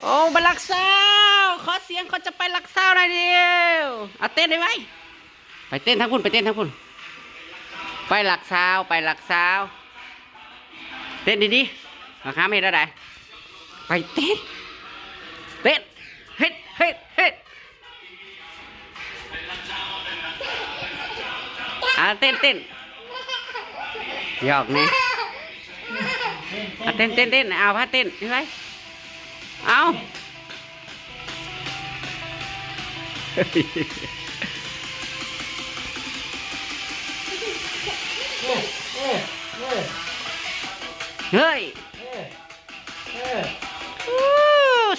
ໂອ້ ບັກຫຼັກຊາວ ຂໍສຽງ ເຂົາຈະໄປຫຼັກຊາວໜ້ອຍດຽວ. ເອົາເຕັ້ນໄວໆ ໄປເຕັ້ນທາງພຸ້ນ ໄປເຕັ້ນທາງພຸ້ນ ໄປຫຼັກຊາວ ໄປຫຼັກຊາວ ເຕັ້ນດີໆ. ບັກຫຳເຮັດແນວໃດ? ໄປເຕັ້ນ ເຕັ້ນ ເຮັດ ເຮັດ ເຮັດ. ອ່າ ເຕັ້ນ ເຕັ້ນ ຫຍອກແນ່. ອ່າ ເຕັ້ນ ເຕັ້ນ ເຕັ້ນ ເອົາ ພາເຕັ້ນ ໄປ ເອົາ. ເຮີ້ຍ ເອີ ເອີ ອູ້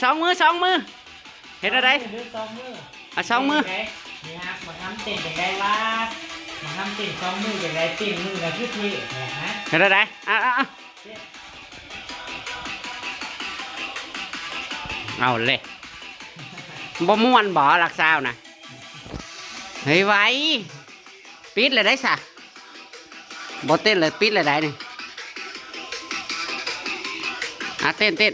ສອງມື ສອງມື ເຮັດແນວໃດ? ເຮັດສອງມື ອ່ະ ສອງມື ນີ້ຮະ ບັກຫຳເຕັ້ນຈັ່ງໃດວະ? ບັກຫຳເຕັ້ນສອງມືຈັ່ງໃດ? ເຕັ້ນມືລະຄືເທ່ແທ້ນະ. ເຮັດແນວໃດ? ອ່ະ ອ່ະ ອ່ະ ເອົາເລີຍ ບໍ່ມ່ວນບໍ ຫຼັກຊາວນະ? ເຮີ້ຍ ໄວ ປິດແລ້ວໄດ໋ສະ ບໍ່ເຕັ້ນແລ້ວ ປິດແລ້ວໄດ໋ນີ້. ອ່ະ ເຕັ້ນ ເຕັ້ນ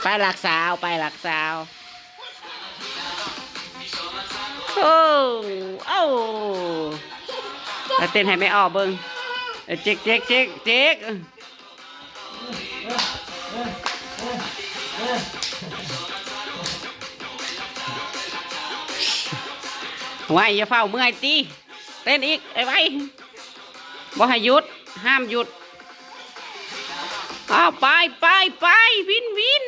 ໄປຫຼັກຊາວ ໄປຫຼັກຊາວ. ໂອ້ ໂອ້ ເຕັ້ນໃຫ້ແມ່ອໍເບິ່ງ ເອີ ເຈັກ ເຈັກ ເຈັກ ເຈັກ. ໄວ ຢ່າຟ້າວເມື່ອຍຕິ ເຕັ້ນອີກ ໄວໆ ບໍ່ໃຫ້ຢຸດ ຫ້າມຢຸດ. ອ້າວ ໄປ ໄປ ໄປ ວິນ ວິນ.